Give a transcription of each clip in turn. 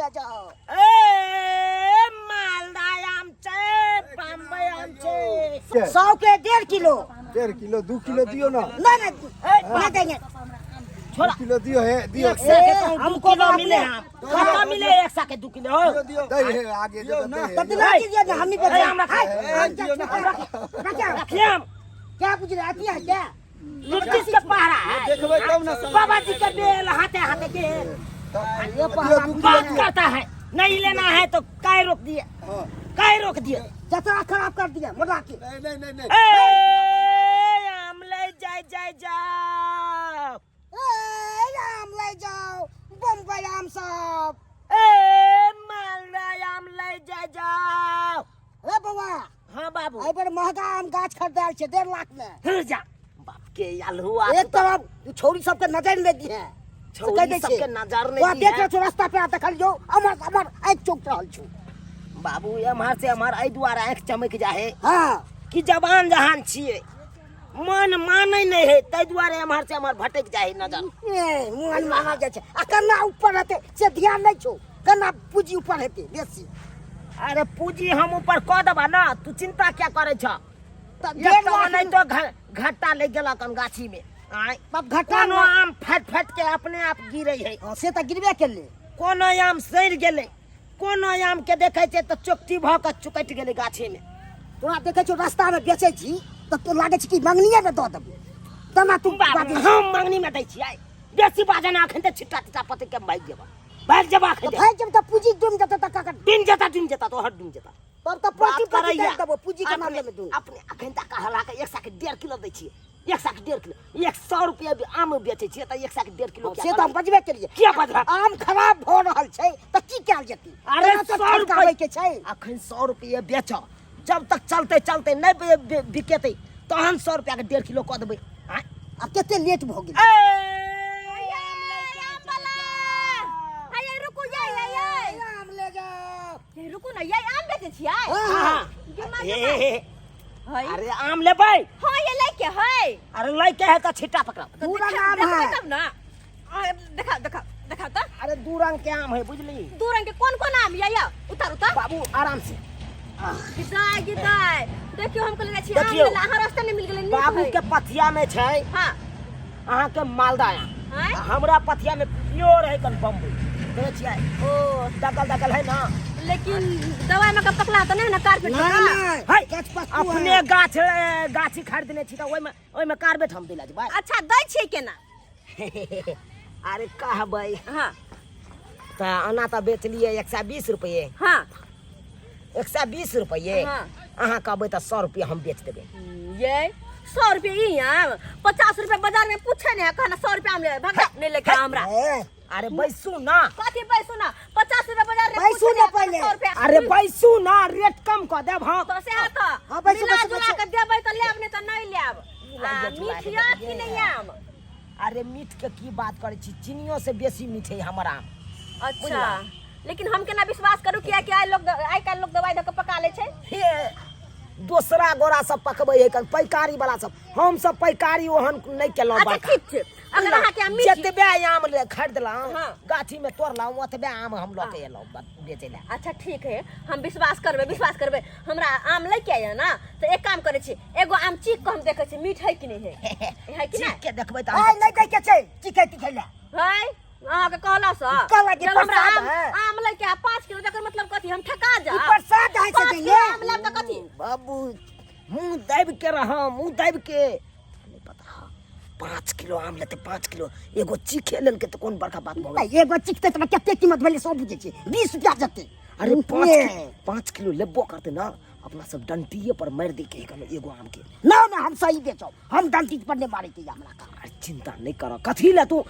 ले जाओ। ए मालदा आम छै, बम्बई आम छै। 100 के 1.5 किलो। 1.5 किलो 2 किलो दियो ना। नहीं नहीं नहीं देंगे। छोड़ा। 2 किलो दियो है दियो। एक सौ के तो हमको 2 किलो तो मिले अपने- आम। कतना मिले एक सौ के 2 किलो? दियो दे है आगे दियो जो ना। दे तो है। दिला दीजिए ना, हम ही बेचे। ए, हम रखे। हाय, हम दियो ना। रखे। रखिए आम। क्या पूछ रहे आती है क्या? लुट्टी के पहरा है। देखबै तब ना साला। बाबा जी के बेल हाथे हाथे के ये दियो पहरा 2 किलो बात दियो। करता है, नहीं लेना है तो काय रोक दिए, हाँ। काय रोक दिए? जतरा खराब कर दिया मुर्रा के। नहीं नहीं नहीं नहीं। ए आम ले जाए जाए जाओ। ए आम ले जाओ, बम्बई आम सब। ए मालदा आम ले जाए जाओ। ए बौआ। हाँ बाबू। एहि बेर महंगा आम गाछ खरीदायल छै 1.5 लाख में। फिर जा बाप के आलहुआ। एक तरफ छौरी सबके नजर नहि दिहे। छौरी सबके नजर नहि तोरा दिहे। देख रहल छौ रास्ता पे देखलियौ अमर अमर आँखि चौंक रहल छौ। बाबू एम्हर से एम्हर एहि दुआरे आँखि चमकि जाहे हाँ। कि जवान जहान छियै, मन मानै नहि है, ताहि दुआरे एम्हर से एम्हर भटकि जाहे नजर। ए मन माना जाइ छै आ कन्ना ऊपर हेतै से ध्यान नहि छौ, कन्ना पूंजी ऊपर हेतै बेसी। अरे पूंजी हम ऊपर कऽ देबा ना, तू चिंता क्या करै छह? तऽ एक 1.5 तो लाख नहि तो घाटा लागि गेलक हन गाछी में। आँय। तब घाटा कोनो न- आम फाटि फाटि के अपने आप गिरै है। हाँ, से तऽ गिरबे केलै। कोनो आम सड़ि गेलै, कोनो आम के देखै छै तऽ चोकटी भऽ कऽ चुकटि गेलै गाछी में। तोरा देखै छौ रास्ता में बेचै छी तऽ तो लागै छै कि मंगनीये में दऽ देबै, तना तू बाप, बाजै छी। हम मंगनी में दै छियै बेसी बाजन, अखन तऽ छिट्टा तिट्टा पतक के भागि जेबा, भागि जेबा अखन। तऽ भागि जेबै तऽ पूंजी डूमि जेतै तऽ ककर? डूमि जेता, डूमि जेता, तोहर डूमि जेता। तब तऽ बात पति पति करैया। दे देबो पूंजी के मामले में दून। अपने अखन तक कहला के एक सौ के 1.5 किलो दै छियै, एक सौ के 1.5 किलो, 100 रुपया आम बेचै छियै तऽ एक सौ के 1.5 किलो। से तऽ हम बजबे केलियै। किया बजबा? आम खराब भऽ रहल छै तऽ की कयल जेतै? अरे तेना तऽ 100 ठनकाबै रुपया के छै। अखन 100 रुपये बेच, जब तक चलते चलते नहि बिकेतै तहन 100 रुपया के 1.5 किलो कऽ देबै। आँय? आब कते लेट भऽ गेल। ए, हे रुकू ये ये ये आम ले जाओ। ये रुकू ना, ये आम बेचै छियै? हाँ। गे माय, हे, गे माय। हे, हे। है। अरे आम लेबै? हाँ, ये लैके है। अरे लैके है तऽ छिट्टा पकड़ाउ। तऽ दू रंग देखा- आम देखबै है। तब ना। आ, देखा देखा देखा तऽ। अरे 2 रंग के आम है बुझली। 2 रंग के कोन कोन आम ये? ये उतार उतार। बाबू आराम से। गिदाय गिदाय देखियो हम कहले छी आम देखियौ। लेला, अहाँ रास्ता नहीं मिल गेलै नीक बाबू है। के पथिया में छै। हाँ। अहाँ के मालदा आम। हाँ? आ हमरा पथिया में प्योर है कन बम्बई। देखै छियै? ओ। दगल दगल है ना। लेकिन दवाई में के पकला तऽ नहीं ना कारपेट नहीं, का? नहीं। है। गाछ पक्कू है। अपने गाछ, ए, गाछी खरीदने छी तऽ ओहिमे, ओहिमे कारबेट हम दिला जेबै। अच्छा दै छियै केना? अरे कहबै। हाँ। तऽ एना तऽ बेचलियै 120 रुपये। हाँ। 120 रुपये। हाँ। अहाँ कहबै तऽ 100 रुपये हम बेच देबै। ये 100 रुपये ई आम 50 रुपये बाजार में पूछे नहीं है, कहना 100 रुपये आम ले भगा नहीं लेके हमरा। ए, अरे बैसू ना। कथी बैसू ना? 50 रुपये बाजार में बैसू पूछे ना नहीं है, पहिले। 100 रुपये। अरे बैसू ना, रेट कम कऽ देब हम। तो से तो हाँ, बैसू, मिला बैसू, जुला बैसू। के देबै तऽ लेब नहीं तऽ नहीं लेब। मिला आ, जुला के मीठ या देबै। कि नहीं आम? अरे मीठ के की बात करै छी, चीनियो से बेसी मीठ है हमर आम। अच्छा लेकिन हम केना विश्वास करू किया कि आइ काल्हि लोग दवाई दऽ के पका लै छै। हे दोसरा गोरा सब पकबै है कन पैकारी वाला सब, हम सब पैकारी ओहन नहि केलहुँ अच्छा बड़का। ठीक छै, अगर अहाँ के आम मीठ जतबे आम ले खरीदलहुँ, हाँ। गाछी में तोड़लहुँ, ओतबे आम हम लऽ के एलहुँ बेचै लए। अच्छा ठीक है, हम विश्वास करबै, विश्वास करबै। हमरा आम लै के आइए ना तऽ एक काम करै छी, एगो आम चीख के हम देखै छी मीठ है कि नहीं है, है कि नहीं? चीख के देखबै तऽ ए, हम नहि दै के छै चीखै तीखै लए। है अहाँ के कहला सँ कहला कि जब हमरा प्रसाद आम है। आम लै के आ 5 किलो तकर मतलब कथी हम ठका जा? ई प्रसाद है से 5 देंगे। किलो आम लेब तऽ कथी? बाबू मुँह दाबि के रह, मुँह दाबि के। नहीं पता 5 किलो आम लेते, 5 किलो एगो चीखे लेलके तऽ कोन बड़का बात भऽ गेलै? नहीं, एगो चीखते तऽ कते कीमत भेलै सब बुझै छियै, 20 रुपया जते। अरे ए। 5 किलो लेबो करते ना, अपना सब डंटिए पर मारि दै के है एगो आम के। ना ना हम सही बेचब, हम डंटी पर नहीं मारे के हमरा का। अरे चिंता नहीं कर, कथी ले तू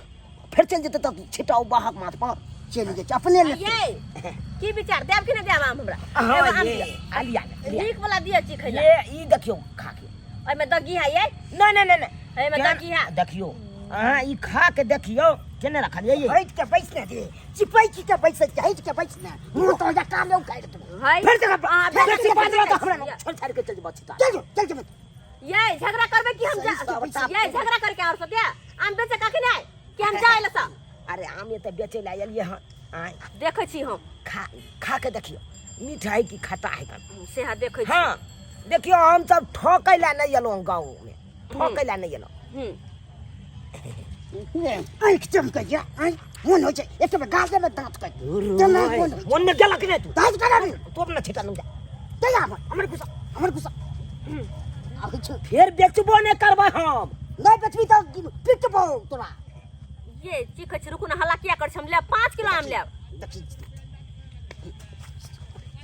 फिर चल जेते तऽ छिटाउ बाहक माथ पर। चलि जेतै अपने लेतै। ये की विचार देब कि नहीं देब आम हमरा? हाँ, एगो आम ये, दिअ। आ लिया ने, लिया। नीक वाला दिअ चीखै लए। ये, ई देखियौ खा के। ओहिमे दग्गी है ये? नहीं, नहीं, नहीं, नहीं। एहिमे केना- दग्गी है। देखियौ अहाँ ई खा के देखियौ केने रखलियै ये? हटि के बैस ने दे, चिपैक के बैस के, हटि के बैस ने, मुँह तो जा कान उखाड़ि देबौ। है? फिर देखा, अहाँ फिर बेसी से बाजबै बाजबै तऽ तऽ हमरा हमरा छोड़ छाड़ के चलि जेबौ छिटा। चल जो, चल जो। ये झगड़ा करबै कि हम जा- सही सब बता। ये झगड़ा करके और सब ये आम बेचे का कि नहीं कि हम जाए लसा? अरे आम ये तऽ बेचै लए एलियै हँ। आय देखै छी हम। खा खा के देखियो मीठ है कि खट्टा है कन। से देखै छी। हाँ देखियो, हम सब ठकै ला नहीं एलहुँ, गाँव में ठकै ला नहीं एलहुँ। आँखि चमकैया, आँखि मोन होइ छै एक बेर गाल देबै दाँत काटि तेना मोन होइ छै। मोन में गेलक नहि तू दाँत काटि रे। तू अपना छिटा लूँ जा। तैया हमर गुस्सा, हमर गुस्सा आबै छै। फेर बेचबो नहि करबै हम। नहि बेचबी तऽ पिटबौ तोरा। ये चीखै छी, रुकू ने, हल्ला किया करै छी? हम लेब 5 किलो आम लेब। देखी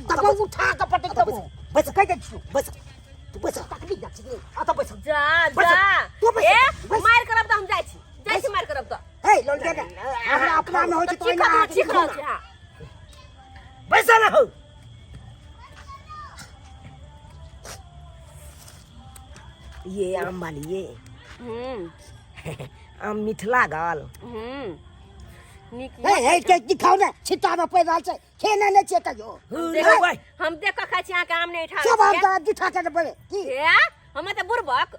तब उठा कऽ पटक देबौ। बैस। कहि दै छियौ। बैस, तू बैस। तकली जाइ छी। अतऽ बैस। जा। बैस। जा। तू बैस, ए बैस। मारि करब तऽ हम जाइ छी, जाइ छी, मारि करब तऽ। हे लौंडिया ने, हमरा अपना मे होइ छै तऽ तऽ चीखत ओहिना हम चीख रहल छी। हाँ। बैस ना हो। ये आम वाली ये आम मीठ लागल। नीक। हे हे के दिखाउ ने, छिट्टा मे पड़ि रहल छै, खेने नहि छियै कहियो। देख, हम देख कऽ खाइ छी, अहाँके आम नहि उठा। सब आम तऽ जुठा के पड़े की। हे हम तऽ बुड़बक।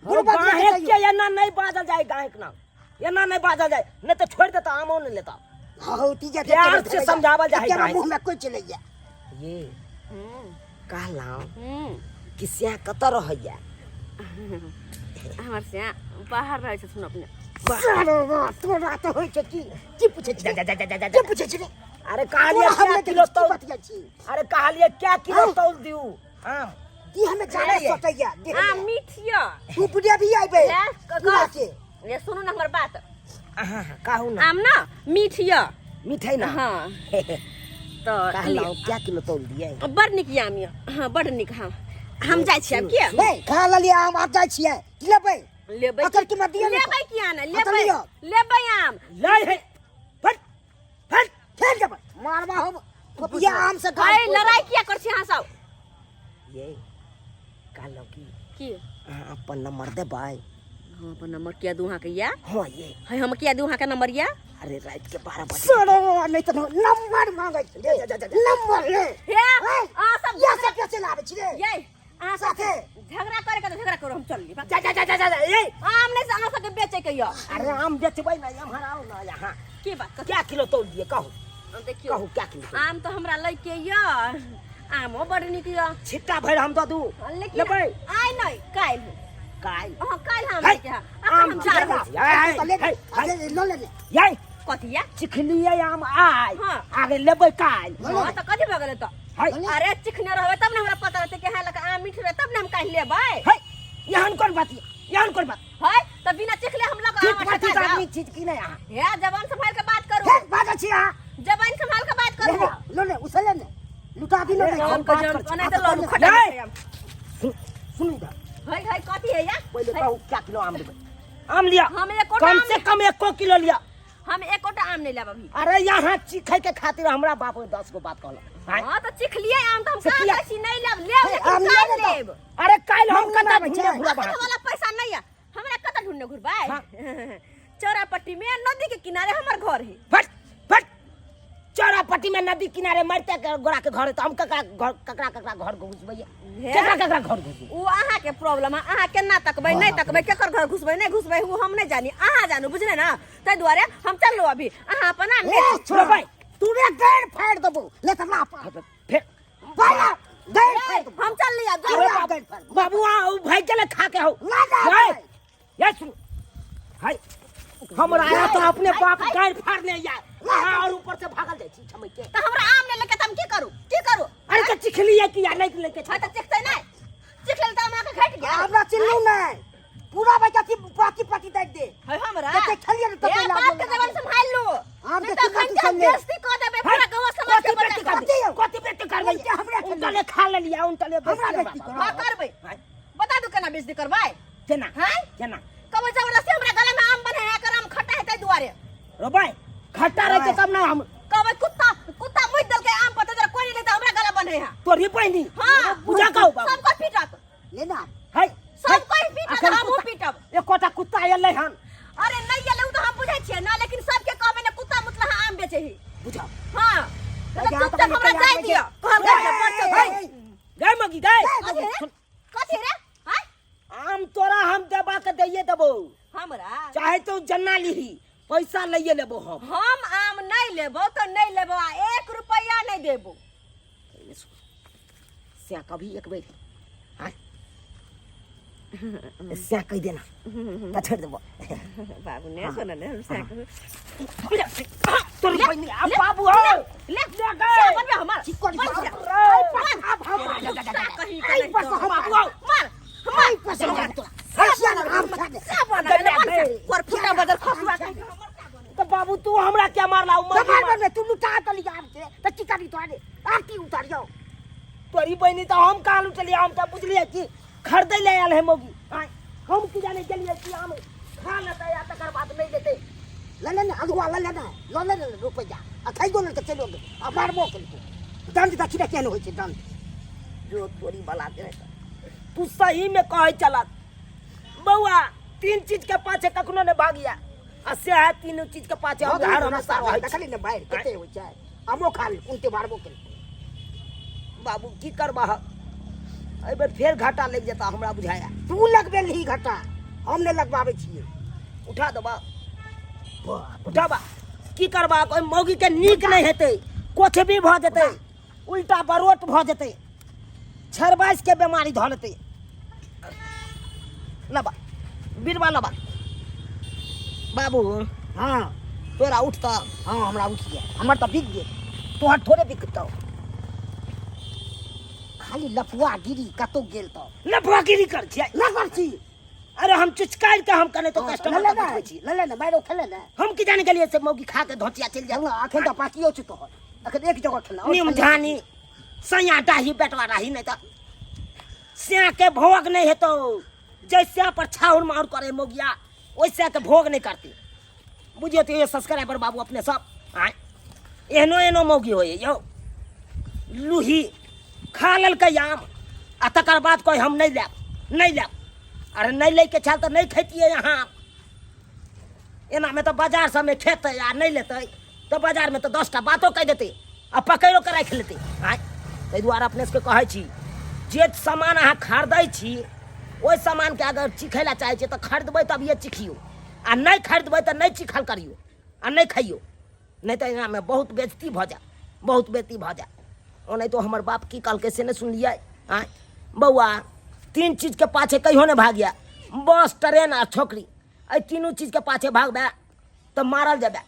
बुड़बक नहि गाहेक कहियो। के एना नहीं बाजल जाय, गाहेक ना एना नहीं बाजल जाय, नहीं तो छोड़ देता, आमो नहीं लेता। हौ तीजा। प्यार से समझावल जाय गाहेक। मुंह में कोई चलैया। ये कहलहुँ कि सिया कतऽ रहैया? हमर से बाहर रहै छथुन अपने। सारो रात तोरा तऽ होइ छै की की पूछै छी? जा जा जा जा जा जा। की पूछै छी रे? अरे कहलिए तोरा हम क्या नहि किलो देखै छी, की तौल बतिया छी? अरे कहलिए क्या किलो हाँ। तौल दियू आम? दी हमे जाने नहीं। सटैया देख। आम मीठ यऽ। तू बुढ़िया भी आइबे ले, बुढ़ा के। ये सुनू ने हमर बात। हाँ हाँ, कहू ना। आम ना मीठ यऽ। मिठाई ना। हाँ तऽ कहलहुँ क्या किलो तौल दिए? बड़ नीक यऽ आम यऽ, हाँ बड़ नीक। हाँ हम जाइ छी आब किया। नहीं खा लेलियै आम, आब जाइ छियै, की लेबै? लेबै। अकर कीमत दियौ ने। लेबै किया ने? हाँ, तऽ लेबै। लिअ। लेबै आम। लै है फट फट। फेर जेबै मारबा हम ये आम से गाल है फोड़ि लड़ाई किया करै छी अहाँ सब? ये कहलहुँ कि की? अहाँ अपन नंबर देबै? हम अपन नंबर किया दू अहाँके या? हाँ ये। है हम किया दू अहाँके नंबर या? अरे रात के 12 बजे सरो नहीं तऽ नंबर मांगै छै जा, जा, जा, जा। नंबर ले। हे हे, अहाँ सब या सब पैसे लाबै छी रे। ये अहाँ सब साथे झगड़ा करे के तऽ झगड़ा करू, हम चलली। जा जा जा जा जा जा, ये आम नहि से अहाँ सबके बेचै के यऽ। अरे आम बेचबै ना, एम्हर आउ ना यहाँ। की बात कथी? क्या किलो तौल दिए कहू? देखियौ। कहू क्या किलो तौल? आम तऽ हमरा लै के यऽ, आमो बड़ नीक यऽ। छिट्टा भरि हम दऽ दू। लेकिन लेबै? आइ नहि, काल्हि। काल्हि? अहाँ काल्हि आम है, लै के है। अखन आम हम जा रहल छी। है, तऽ ले है, है, ले लऽ ले ले। ये कथी या? चिखलिए आम आइ। हाँ। आगे लेबै काल्हि। हाँ तऽ कथी भऽ गेलै तऽ? है। अरे चिखने रहबै तब ने हमरा पता रहतै कि हाँ लऽ आम मीठ रहै, तब ने हम काल्हि लेबै। है, एहन कोन बात ये? एहन कोन बात? है तऽ बिना चिखले हम लऽ कऽ ठीक आम बात ठका आदमी जाउ। छी कि नहि अहाँ? हे जबान संभाल के बात करू। फेर बाजै छी अहाँ। जबान संभाल के बात ले करू। ले, लऽ ले उसले ने लुटा दिलो अरे, ने। हम हम बात के करै छी। जन तऽ लऽ खटा नहीं। देतै आम। सुन सुनू इधर। है है कथी है या? पहिले है, कहू क्या किलो आम लेबै? आम लिअ। हम एकोटा कम आम से कम एको किलो लिअ। हम एकोटा आम नहि लेब अभी। अरे यहाँ चीखे के खातिर हमरा बाप 10 गो बात कहलक। आँय? हाँ तऽ चिखलियै आम तऽ हम से कहाँ किया? कहै छी नहि लेब, लेब हे, लेकिन आम काल्हि लिअ ने तऽ। लेब। अरे काल्हि हम हम कतऽ बनाबै ढूंढे छै। घुरब अखन अहाँके? वाला पैसा नहि यऽ हमरा, कतऽ ढूंढने घुरबै? हाँ। चौरापट्टी में नदी के किनारे हमर घर है। फट फट, चौरापट्टी में नदी किनारे मरते के गोरा के घर है, तो हम ककरा घर ककरा ककरा घर घुसबै? हे। ककरा ककरा घर घुसबै? ओ अहाँके प्रॉब्लम है, अहाँ केना तकबै नहि तकबै, केकर घर घुसबै नहि घुसबै ओ हम नहि जानी, अहाँ जानू, बुझले ना? ताहि दुआरे हम चललहुँ अभी, अहाँ अपन आम ए, बेचू। छोड़ा लेबै। तूरे गैर फाड़ि देबौ ले तऽ ला पा फेर बाला गैर फाड़ि देबौ। हम चलली आब जाउ। अरे बाप, गैर फाड़ि देबौ। बाबू आ उ भाई चले खा के हो। ना जा। ये ये सुन, हाय हमरा आया तो अपने बाप गाड़ फाड़ने यार, अहाँ और ऊपर से भागल जाइ छी छमै के। तऽ हमरा आम नहि लेके तऽ हम की करू, की करू? अरे तऽ चिखलिए कि या नहि लेके छै? हाँ तऽ चिखतै नहि, चिख लेल तऽ हम अहाँके घटि गेल। हमरा चिल्लू नहि पूरा बच्चा की बाकी पाती दे दे। है हमरा जते खेलिए ने तते ए, लाभ बाप के जबान संभाल लू, आम नहीं के तो कीमत अखन के सुन ले। बेइज्जती कऽ देबै पूरा गाँव समाज के कथी बेइज्जती बच्चा। करबै? कथी बेइज्जती करबै? उनके हमरा उनके ले खा लेलियै, उनके ले हमरा बेइज्जती बेइज्जती करबै। करब। हाँ करबै, बता दू केना बेइज्जती करबै? केना? हैं? केना? कबो जबरदस्ती हमरा गला में आम बन्हे है, एकर आम खट्टा है ताहि दुआरे। रोबै खट्टा रहते तब ना हम कबो कुत्ता कुत्ता मुइत देलकै आम पर, ताहि दुआरे कोई नहीं लेतै, हमरा गला बन्हे है। तोरी बहिनी हाँ पूजा कहू बाबू। सब कोई पीटत। ले ना। है सब कोई पीटत, अखन हमहूँ कुत्ता- पीटब। एकोटा कुत्ता एलै हन? अरे नहीं एलै उ तऽ हम बुझै छियै ना, लेकिन सबके कहबै ने कुत्ता मुतला आम बेचै ही। बुझाओ। हाँ तऽ यहाँ चुपचाप तऽ हमरा कहिया जाय आबै दिअ छै। कहल ए, बड़ ए, चौक। गै मगी गै। कथी रे, कथी रे? हाँ आम तोरा हम देबा के दैये देबो। हमरा चाहे तो जन्ना लिही पैसा लइए लेबो हम। हम आम नहीं लेबो तो नहीं लेबो, आ 1 रुपया नहीं देबो। से कभी एक बेर आय से कह देना त छोड़ देबो। बाबू ने सुन ने, हम से तोरी बहिनी आ बाबू हो ले ले गए बनबे हमर चिकन बन बाप जा। रे, अब हम कहीं आई पर से हम बाबू हो मार आई पर से हम तोरा हसिया ना आम खा दे। सब बना ले, बन जा। कोर फुटा बदल खसुआ कहीं के हमर का बने। तो बाबू तू हमरा क्या मारला? तमार बनबे, तू लुटा दली आम के त की करी तोरे? आरती उतारियो। तोरी बहिनी तो हम कहाँ लुटलियै? हम तऽ बुझलियै कि खरीदै लए आयल है मौगी। आँय, हम की जाने गेलियै कि आम खा लेतै आ तकर बाद नहि लेतै। ले ले ने अगुआ, ले ले ने, ल ले ने रुपैआ आ खाइयो ले के चलि गेल आ मारबो केलको। दंड देखी ने केहन होइ छै दंड। जो तोरी बला के तू सही में कहै चलत बौआ, तीन चीज के पाछे कखनो ने भागिया आ से है तीनों चीज के पाछे हम हर हमेशा रहै छी। देखली ने बाढ़ि कते होइ छै, आमो खा ले उनते मारबो केलको। बाबू की करबह, एहि बेर फेर घाटा लागि जेता हमरा बुझाया। तू लगबेलही घाटा, हम नहि लगबाबै छियै। उठा देबा, उठाबा। की करबा, ओहि मौगी के नीक नहि हेतै, कुछ भी भऽ जेतै, उल्टा बरोट भऽ जेतै, छरबाइस के बेमारी धऽ लेतै। लबा बीरबा लबा बाबू। हाँ। तोरा उठता? हाँ, हमरा उठि गेल, हमर तऽ बिक गेल, तोहर थोड़े बिकतौ। खाली लफुआ गिरी कतौ गेल तऽ लफुआ गिरी कर छियै? लगल छी। अरे हम चुचकारि के हम कने तो कस्टमर ले के ले। बैठबै छी। ले ले ने, मारो खेले ने। हम की जाने गेलियै से मौगी खा के धोतिया चलि जाय। अखन तऽ बाकियो छै तोहर, अखन एक जगह खेला। नियम झानी सैया डाही बेटवा डाही, नहीं तऽ स्या के भोग नहीं हेतौ। जै स्या पर छाउर माउर करे मौगिया, ओहि स्या के भोग नहीं करती। बुझियौ तऽ ये सब्सक्राइबर बाबू अपने सब आँय, एहनो एहनो मौगी होइए यौ। लूही खा लेलकै आम आ तकर बाद कहे हम नहीं लेब, नहीं लेब। अरे नहीं लैके छल तऽ नहीं खैतियै अहाँ। एनामे तऽ बाजार सबमे खेतै आ नहीं लेतै तऽ बाजारमे तऽ 10टा बातो कहि देतै आ पकड़ियो के राखि लेतै। आँय, ताहि दुआरे अपने सबके कहै छी, जे सामान अहाँ खरीदै छी ओहि सामानके अगर चीखै लए चाहै छियै तऽ खरीदबै तभिए चिखियौ, आ नहि खरीदबै तऽ नहि चिखल करियौ आ नहि खइयौ, नहि तऽ एनामे बहुत बेजती भऽ जायत, बहुत बेजती भऽ जायत। ओनाहितो हमर बाप की कहलकै से नहि सुनलियै? आँय बौआ, तीन चीजके पाछे कहियो नहि भागिया, बस, ट्रेन आ छोकरी। एहि तीनू चीजके पाछे भागबै तऽ मारल जेबै।